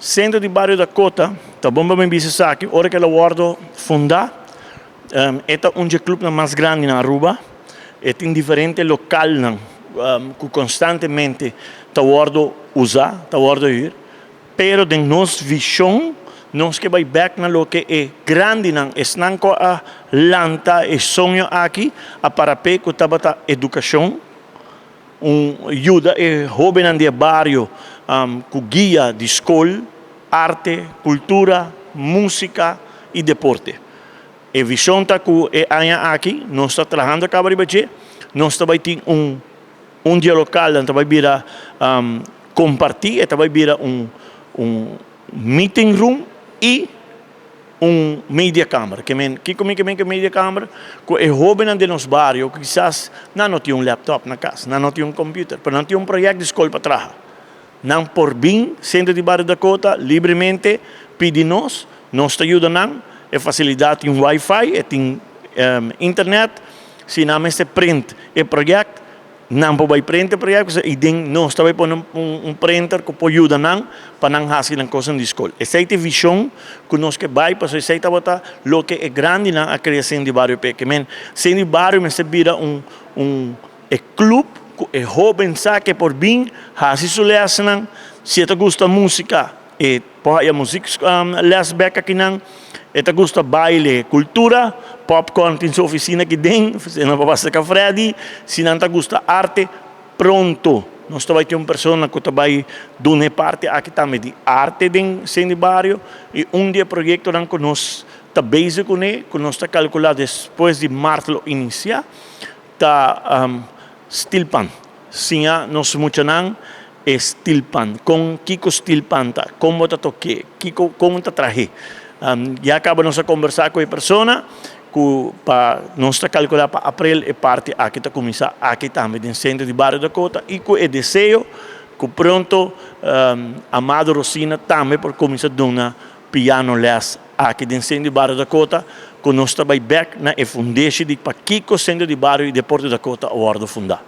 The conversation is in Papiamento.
Centro di Bario Dakota, ta bon pa mi bisa esaki, ora cu el a wordo funda, e ta un dje clubnan mas grandi na Aruba. E tin diferente localnan cu constantemente ta wordo usa, ta wordo huur. Pero den nos vision, nos ke bay bek na loke e grandinan, esnan cu a lanta e soño aki, a para p'e cu tabata educacion, un yuda e hobennan di e bario cu guia di scol, arte, cultura, musica y deporte. E vision ta cu e aña aki nos ta trahando caba riba dje, nos ta bay tin un un dia local nan ta bay bira comparti, e ta bay bira un un meeting room y un media kamer. Ke men, kiko mi ke men ke media kamer? Ku e hóbennan den nos bario kisas nan no tin un laptop na kas, nan no tin un computer, pero nan tin un proyèkt di skol pa traha. Nan por bin Sentro di Bario Dakota libremente pidi nos, nos ta yuda nan. E fasilidat tin wifi, e tin internet. Si nan mester print e proyèkt, Nan por bai prente proyecto y den nos ta bai pone un printer cu por yuda nan pa nan haci nan cosnan di scol. Esey ta e vision cu nos ke bai pasobra esey tabata loke e grandinan a crea Centro di Bario p'e. Ke men Centro di Bario mester bira un un e club cu e hoben sa ke por bin haci su lesnan. Si e ta gusta musica e por haya muziek les bek akinan. E ta gusta baile, cultura, Popcorn tin su oficina aki den, si nan por pasa ka Freddy. Si nan ta gusta arte, pronto nos ta bai tin un persona cu ta bai duna e parti aki tambe di arte den Centro di Bario. Y un di e proyectonan cu nos ta bezig cune, cu nos ta calcula despues di maart lo inicia, ta Stilpan. Siña nos muchanan e stilpan, kon kiko stilpan ta, kon bo ta tok'é, kiko kon ta trah'é. Ya kaba nos a kombersá ku e persona ku pa nos ta kalkulá pa aprel e parti aki ta kuminsá aki tambe den sentro di Bario Dakota i ku e deseo ku pronto Amado Rosina tambe por kuminsá duna piano lès aki den Sentro di Bario Dakota ku nos ta bai bèk na e fundeshi di pakiko Sentro di Bario i Deporte Dakota a wòrdu fundá.